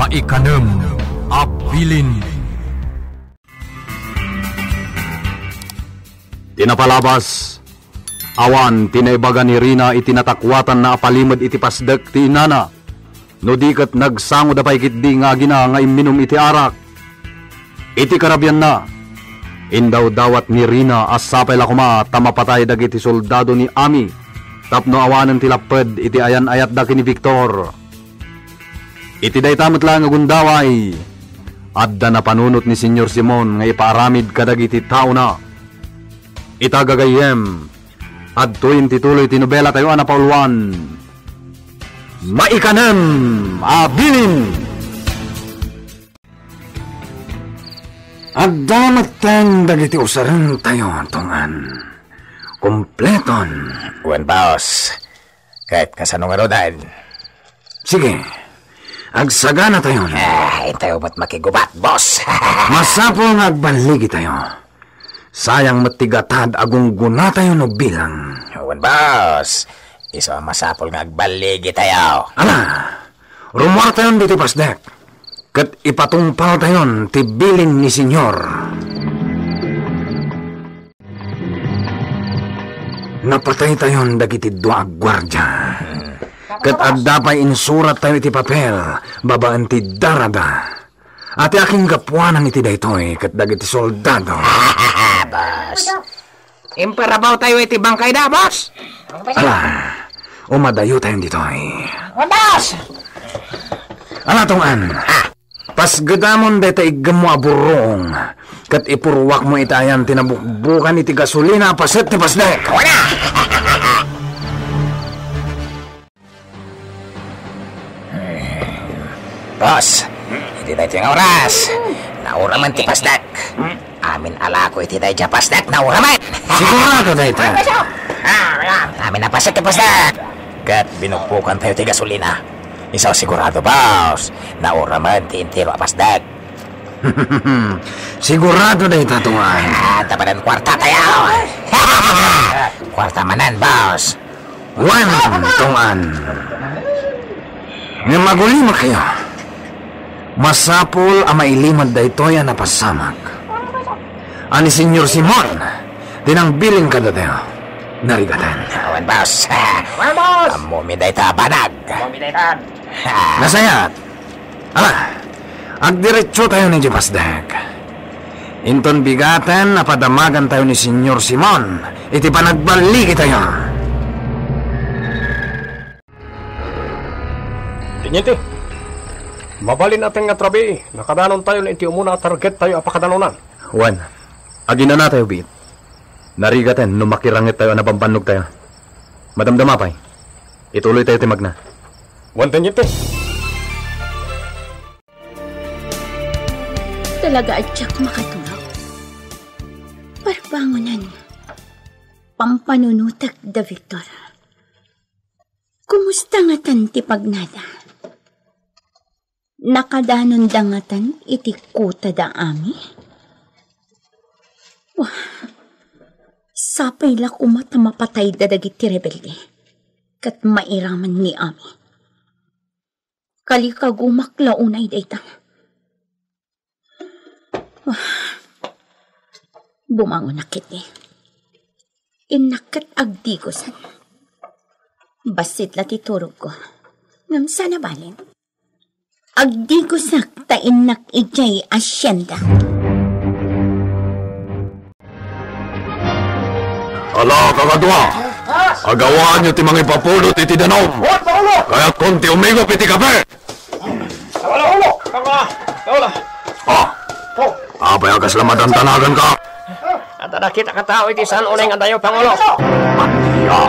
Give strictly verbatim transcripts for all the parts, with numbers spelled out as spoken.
Maikanem a bilin. Ti napalabas, awan ti naibaga ni Rina iti natakuatanna a palimed iti pasdek ti inana, no di ket nagsangoda pay ketdi nga agina nga imminum iti arak. Iti karabianna, indawdawat ni Rina a sapay la koma ta mapatay dagiti soldado ni Ami tapno awanen ti lapped iti ayan-ayatda ken ni Victor. Iti dayta met laeng a gundaway, adda napanunot ni Señor Simon nga ipaaramid kadagiti taona. Ita gagayyem, adtoyen ti tuloy ti nobelatayo a napauluan, Maikanem a Bilin. Adda metten dagiti usarentayo, Tong-an. Kompleton. Wen, boss. Ket kasano ngaruden? Sige. Agsaganatayon. Ah, intayo met makigubat, boss. Masapul nga agballigitayo. Sayang met ti gatad a gunggunatayo no bilang. Wen, boss. Isu a masapul nga agballigitayo. Ala, rumuartayon ditoy pasdek, ket ipatungpaltayon ti bilin ni Señor. Napataytayon dagiti dua a guardia. Ket adda pay insurattayo iti papel babaen ti darada. A ti akinggapuanan iti daytoy ket dagiti soldado. Boss. Imparabawtayo iti bangkayda, boss. Ala, umadayotayon ditoy. Boss! Ala, Tong-an. Pasgedamon dayta iggemmo a burrong, ket ipurruakmo iti ayan ti nabukbukan iti gasolina a paset ti pasdek. Wala! Boss, iti daytoy nga oras, nauramen ti pasdek. Amin a lako iti daydiay a pasdek, nauramen. Sigurado dayta. Amin a paset ti pasdek. Ket binukbukantayo ti gasolina. Isu sigurado, boss. Nauramen ti entero a pasdek. Sigurado dayta, Tong-an. Ah, tapadan kuarta tayo. Kuarta manen, boss. Wen, Tong-an. Ngem agulimakayo. Masapul a mailimed daytoy a napasamak. A ni Señor Simon, ti nangbilin kadatayo. Narigaten. Awan, boss. Awan, boss. Ammomi dayta a banag. Ammomi dayta. Nasayaat. Ala, agdiretsotayon idiay pasdek. Inton bigaten a padamagantayo ni Señor Simon iti panagballigitayo. Teniente, mabalin a tengnga ti rabii, nakadanontayon iti umuna a targettayo a pakadanonan. Wen, aginanatayo biit. Narigaten no makirangetayo a nabambannogtayo. Madamdama pay. Ituloytayo ti magna. Wen, teniente. Talaga a diak makaturaw. Parbangonan. Pampanunotek da Victor. Kumusta ngatan ti pagnada? Nakadanonda ngatan iti kuta da Ami? Wah, sapay la koma ta mapatayda dagiti rebelde, ket mairaman ni Ami. Kalikagumak la unay dayta. Ah, bumangonak iti. Innak ket agdigosan. Bassit la ti turogko. Ngem saan a balen? Agdigosak ta innak idiay asienda. Ala, kakadua! Agawaanyo ti mangipapulot iti danum. Oy, Pangulo! Kayatkon ti umigop iti kape! Wala, ulo! Kama! Wala! Ah! Oh! Apay a kasla madantanagan ka? Adda nakita ka tao iti saan unay nga dayo, Pangulo. Ania?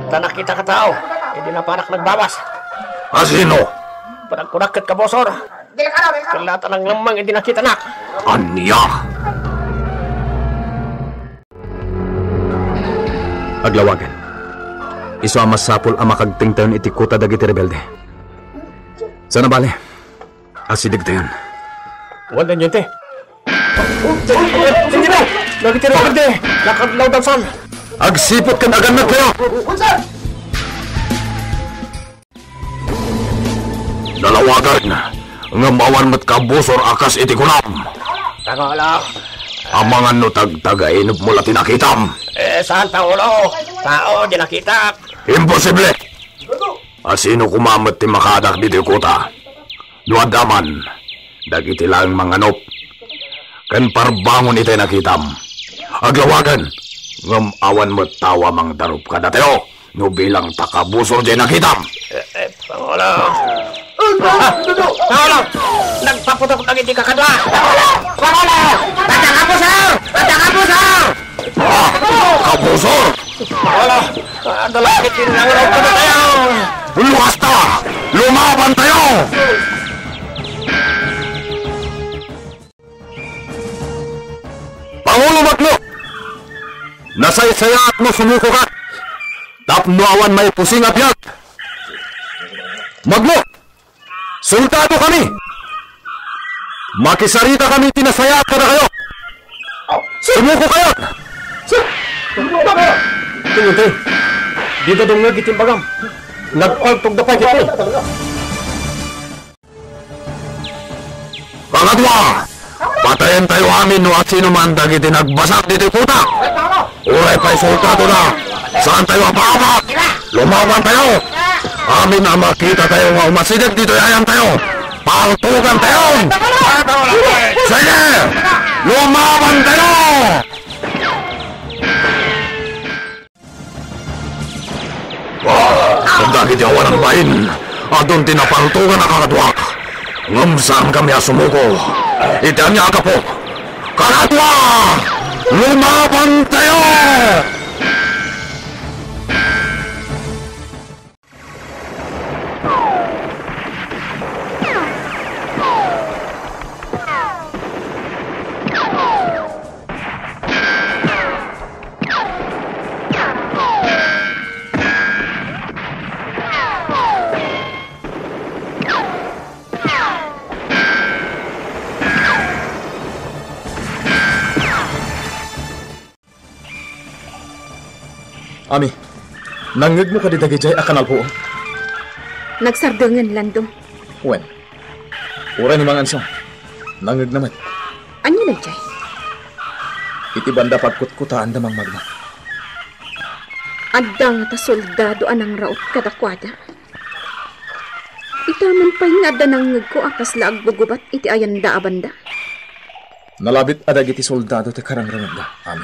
Adda nakita ka tao iti napanak nagbabas. Asino? Panagkunak ket kabusor. Kallata nang lemmeng iti nakitanak. Ania? Aglawagen. Isu a masapul a makagtengtayon iti kuta dagiti rebelde. Saan a bale, asidegtayon. Wen, teniente. Teniente! Dagiti rebelde! Nakadlawdagsan! Agsiput ken agannadtayo! Nalawagan, ngem awan met kabusor a kas iti kunam. Pangulo. Amangan no tagtagainepmo la ti nakitam. Eh, saan, Pangulo? Tao di nakitak. Imposible! A sino koma met ti makaadak ditoy kuta? No adda man, dagiti laeng manganop ken parbangon itay nakitam. Aglawagen, ngem awan met tao a mangdarup kadatayo no bilang ta kabusor diay nakitam. Eh, eh, Pangulo. Pangulo! Nagpaputok dagiti kakadua! Pangulo! Adda kabusor! Adda kabusor! Ah, kabusor! Pangulo! Adda la ket ti nangraup kadatayo! Luwasta! Lumabantayo! Pangulo Magno! Nasaysayaat no sumukoka tapno awan maipusing a biag. Magno! Soldadokami! Makisaritakami iti nasayaat kadakayo! Sumukokayo! Tungod, dida dumngeg iti imbagam. Nagpaltogda pay ditoy. Pangadua, patayentayo amin no asino man dagiti nagbasar ditoy kuta. Uray pay soldado na, saantayo a paabak. Lumabantayo. Amin a makitatayo nga umasideg ditoy ayantayo, paltogantayo. Sige, lumabantayo. Dagiti awanan bain, adun ti napaltogan a kakaduak. Ngem saankami a sumuko iti ania a gapu. Kakadua! Lumabantayo! Ami, nangngegmo kadi dagidiay a kanalpuon? Nagsardengen, Lando. Wen, uray ni Mang Ansong, nangngegna met. Ania daydiay? Iti banda pagkutkutaan da Mang Magno. Adda ngata soldado a nangraut kadakuada. Ita man pay nga adda nangngegko a kasla aggugubat iti ayanda a banda. Nalabit a dagiti soldado ti karangranganda, Ami.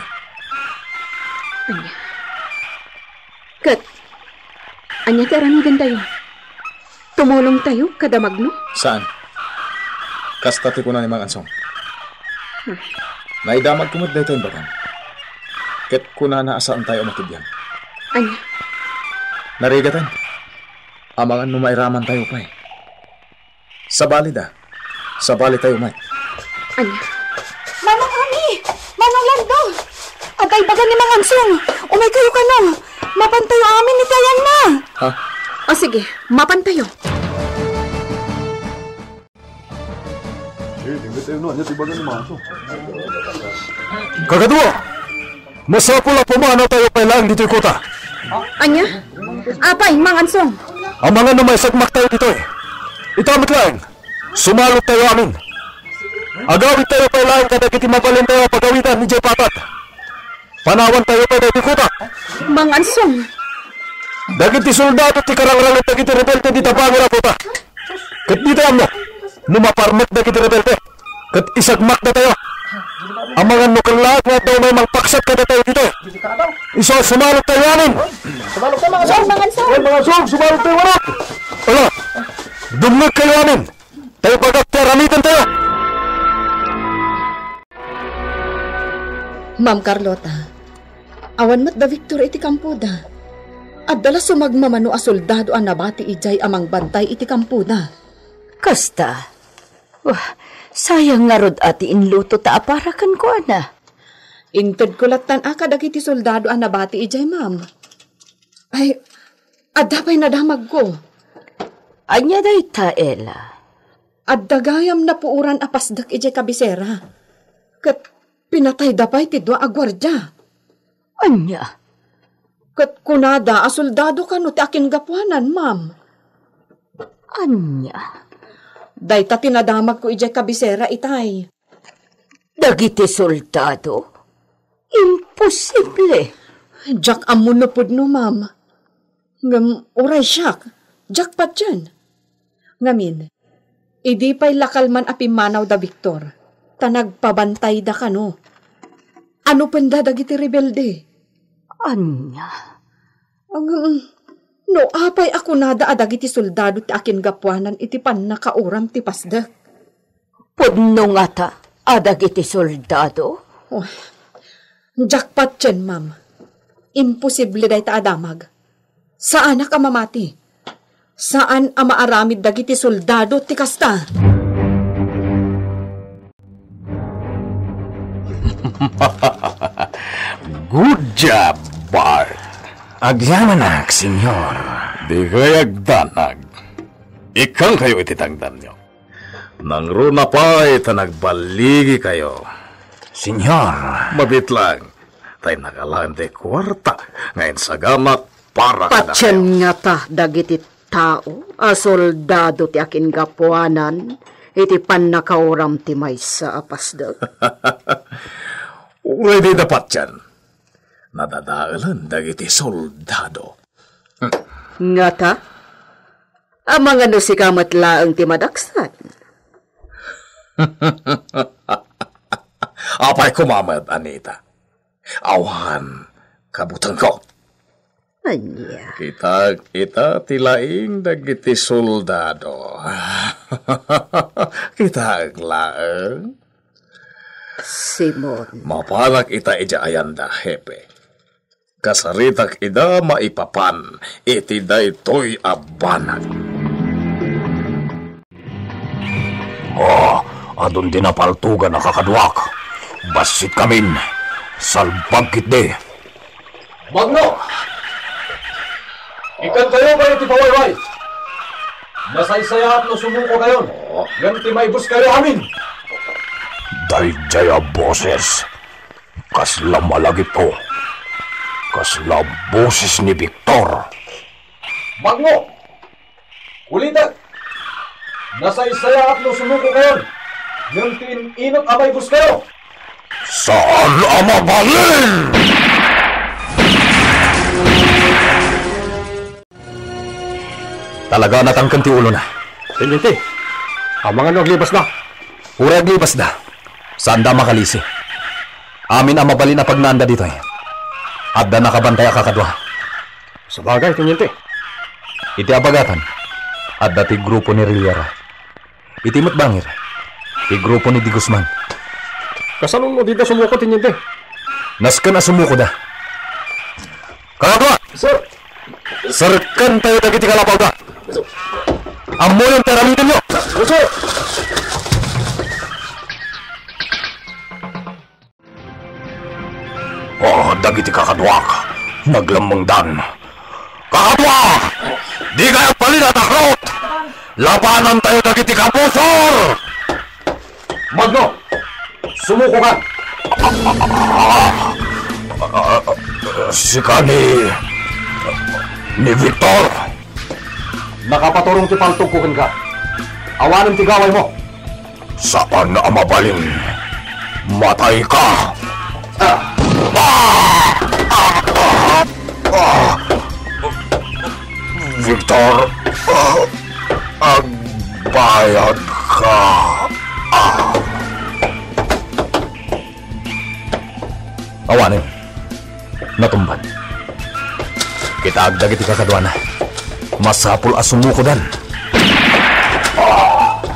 Ania? Ket ania ti aramidentayo? Tumulongtayo kada Magno? Saan. Kasta ti kuna ni Mang Ansong. Hmm. Naidamagko met daytoy imbagam. Ket kunana a saantayo a makibiag. Ania? Narigaten. Amangan no mairamantayo pay. Sabalida. Sabalitayo met. Ania? Manong Ami! Manong Lando! Adda ibaga ni Mang Ansong! Umaykayo kano! Mapantayo amin iti ayanna! Ha? O sige, mapantayo. Eh, tingnan tayo, no? Ania ti ibaga ni Mang Ansong? Kakadua! Masapul a pumanawtayo pay laeng ditoy kuta. Ania? Apay, Mang Ansong? Amangan no maisagmaktayo ditoy. Ita met laeng, sumaloktayo amin. Agawidtayo pay laeng kadagiti mabalintayo a pagawidan idiay patpat. Panawantayo pay daytoy kuta. Mang Ansong. Dagiti soldado ti karangrangan dagiti rebelde dita bangir a kuta. Ket dita ammo, no maparmek dagiti rebelde, ket isagmakdatayo. Amangan no kellaat nga adda umay mangpaksat kadatayo ditoy. Isu a sumaloktayo amin. Sumalok tayo, Mang Ansong! Sumalok tayo, Mang Ansong! Ala, dumngegkayo amin. Tayo pagak ti aramidentayo. Ma'am Carlota, awan met da Victor iti kampoda. Adda la sumagmamano a soldado a nabati idiay a mangbantay iti kampoda. Kasta? Wah, sayang ngarud a ti inluto ta a para kenkuana. Intedko lattan a kadagiti soldado a nabati idiay, ma'am. Ay, adda pay nadamagko. Ania dayta, Ella? Adda gayam napuoran a pasdek idiay kabisera. Ket pinatayda pay ti dua a guardia. Ania? Ket kunada a soldado kano ti akinggapuanan, ma'am. Ania? Dayta ti nadamagko idiay kabisera itay. Dagiti soldado? Imposible. Diak ammo no pudno, ma'am. Ngem uray siak, diak patien. Ngamin, idi pay la kalman a pimmanaw da Victor, ta nagpabantayda kano. Ano penda dagiti rebelde? Ania? Ngem, no apay a kunada a dagiti soldado ti akingapuanan iti pannakauram ti pasdek? Pudno ngata a dagiti soldado? Oh, diak patien, ma'am. Imposible dayta a damag. Saanak a mamati. Saan a maaramid dagiti soldado ti kasta. Good job, Bart. Agyamanak, Senyor. Dikay agdanag. Ikkankayo iti tangdanyo. Nangruna pay ta nagballigikayo. Senyor. Mabitlang, tay nakalaen ti kuarta nga insaganak para kadakayo. Patien ngata dagiti tao a soldado ti akingapuanan iti pannakauram ti maysa a pasdek. Uray dida patien, nadadaelen dagiti soldado. Ngata? Amangan no sika met laeng ti madaksan. Apay koma met, Anita? Awan kabutengko. Ania? Kitaek ita ti laing dagiti soldado. Kitaek laeng. Simon. Mapanak ita idiay ayanda, Hepe. Kasaritak ida maipapan iti daytoy a banag. Oh, adun ti napaltugan a kakaduak. Bassitkamin. Salbag ketdi. Magno! Ikkankayo pay iti pawayway. Nasaysayaat no sumukokayon, ngem ti maibuskayo amin. Daydiay a boses. Kasla malagipko. Kasla boses ni Victor. Magno! Ulitek! Nasaysayaat no sumukokayon, ngem ti in-inut a maibuskayo. Saan a mabalin! Talaga a natangken ti ulona. Teniente, amangan no aglibasda? Uray aglibasda, saanda a makalisi. Amin a mabalin a pagnaanda ditoy. Adda nakabantay a kakadua. Sabagay, Teniente. Iti abagatan, adda ti grupo ni Rillera. Iti met bangir, ti grupo ni Di Guzman. Kasano no dida sumuko, Teniente? Nasken a sumukoda. Kakadua! Sir! Serkentayo dagiti kalapawda. Ammoyon ti aramidenyo. Yes, sir. Oh, dagiti kakaduak, naglemmengdan. Kakadua! Dikay agbalin a nakrot! Labanantayo dagiti kabusor! Magno, sumuko ka! Sika ni, ni Victor. Nakapaturong ti paltogko kenka. Awanem ti gawaymo. Saan a mabalin. Matay ka. Ah! Ah! Ah! Ah! Victor, ah, agbayad ka. Ah! Awanen. Natumban. Kitaek dagiti kakaduana. Masapul a sumukodan.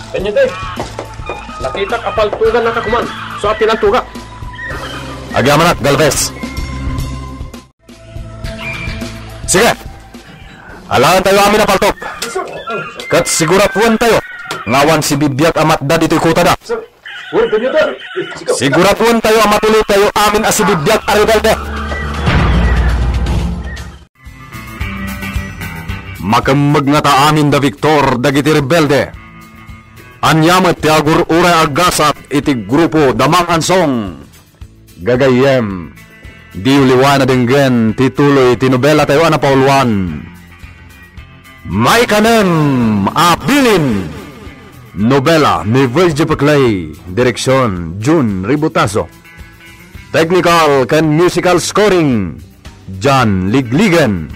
Teniente, nakitak a paltogannaka koman, so a pinaltogak. Agyamanak, Galvez. Sige! Alaentayo amin a paltog. Ket siguraduentayo nga awan sibibiag a matda ditoy kotada. Siguraduentayo a matuloytayo amin a sibibiag a rebelde. Makemmeg ngata amin da Victor dagiti rebelde. Ania met ti agur-uray a gasat iti grupo da Mang Ansong? Gagayyem, diyo liwaen a denggen ti tuloy ti nobelatayo a napauluan. Maikanem a bilin! Nobela ni Virgie Paclay, direksyon Jun Ributaso. Technical ken musical scoring, John Ligligen.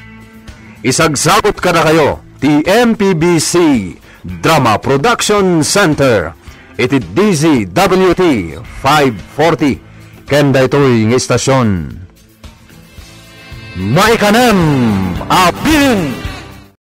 Isagsagot kadakayo ti M P B C Drama Production Center iti D Z W T five forty ken daytoy nga istasyon. Maikanem a bilin.